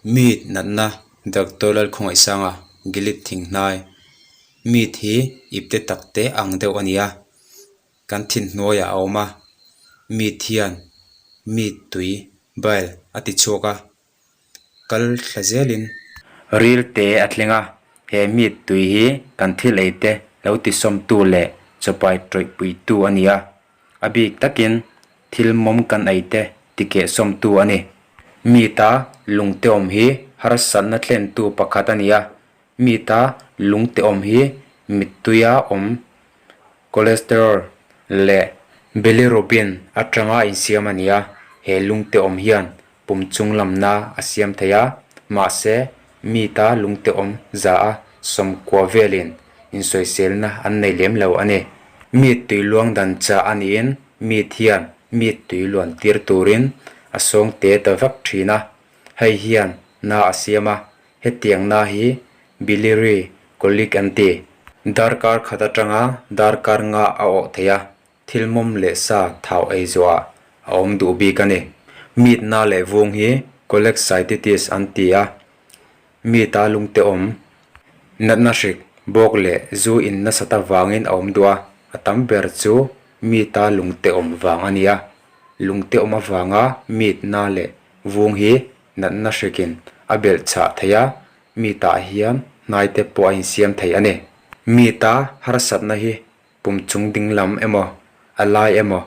Meat natna Doctor Lalkhawngaihsanga Gilead thinghnai Meat hi ipte takte ang deuh a ni a, kan thinhnuaiah a awm a, meat hian meat tui bile a ti chhuak a. Kal thla zelin. Ril te a thleng a, he meat tui hi kan thil ei te lo tisawmtu leh chawpai tawih puitu a ni a, a bik takin thil mawm kan ei te tikehsawmtu a ni. Meat a lung te awm hi harsatna thlentu pakhat a ni a, meat a lung te awm hi mittuia awm cholesterol leh bilirubin atanga insiam a ni a, he lung te awm hian Pum chung lamna a siam thei a, mahse mi ta lungte awm za a sawmkua velin insawiselna an nei lem lo a ni. Mi tui luang dan chah a niin mi thian mi tui luan tir turin a sawng te ta vak thin a, hei hian na a siam a, hetiang na hi biliary colic an ti. Darkar khat atanga darkar nga a awh thei a, Thil mawm leh sa thau ei zuah a awm duh bik a ni. Meat na leh vung hi cholecystitis an ti a, meat a lungte awm, natna hrik, bawk leh zu in nasat avangin a awm duh a, a tam ber chu meat a lungte awm vang a ni a. Lungte awm avanga meat na leh vung hi natna hrikin a belh chhah thei a, meat ah hian hnai te pawh a insiam thei a ni. Meat a harsatna hi Pum chung ding lam emaw, a lai emaw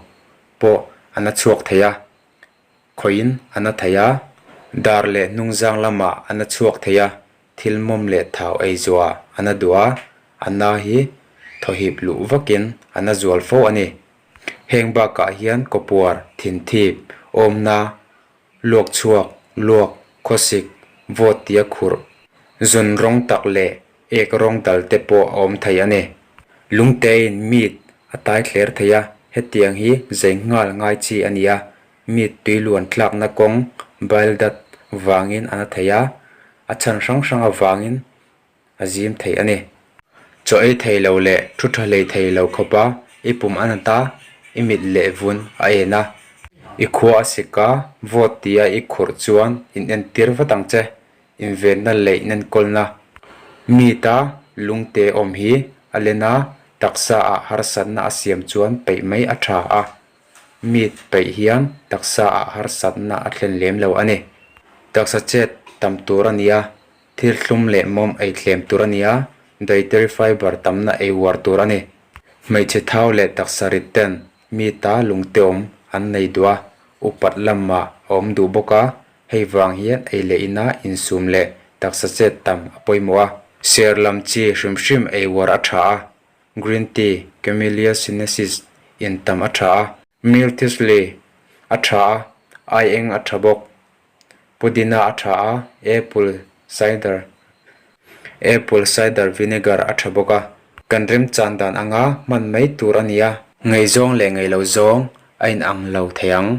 pawh a na chhuak thei a, khawihin a na thei a, dar leh hnungzang lamah a na chhuak thei a, thil mawm leh thau ei zuah a na duh a, a na hi thawhip luh vakin a na zual fo a ni. Heng bakah hian kawpuar, thinthip, awmna, Luak chhuak, luak, khawsik, vawt tia khurh, zun rawng tak leh ek rawng dal te pawh a awm thei a ni. Lungtein meat a tai thler thei a, hetiang hi zei nghal ngai chi a ni a, meat tui luan tlakna kawng, bile duct, vangin a na thei a, a chhan hrang hrang avangin a zim thei a ni. Chaw ei thei lo leh thu tha hlei thei lo khawpa i pum a nat a, i mit leh vun a en a. I khua a sik a, vawt tia i khurh chuan in entir vat ang che, invenna leh inenkawlna. Meat-a lungte awm hi a len a, taksa ah harsatna a siam chuan peih mai a tha a. Meat peih hian taksa ah harsatna a thlen lem lo a ni. Taksa chet tam tur a ni a, Thil thlum leh mawm ei tlem tur a ni a, dietary fiber tamna ei uar tur a ni. Hmeichhe thau leh taksa rit ten mi ta lungteawm an nei duh a, upat lamah a awm duh bawk a, hei vang hian ei leh ina insum leh taksa chet tam a pawimawh a. Ser lam chi hrim hrim ei uar a tha a, green tea, camellia sinensis, in tam a tha a. Milk thistle a tha a, aieng a tha bawk. Pudina a tha a, apple cider apple cider vinegar a tha bawk a. Kan remchan dan anga hman mai tur a ni a. Ngaihzawng leh ngaihloh zawng a inang lo thei ang.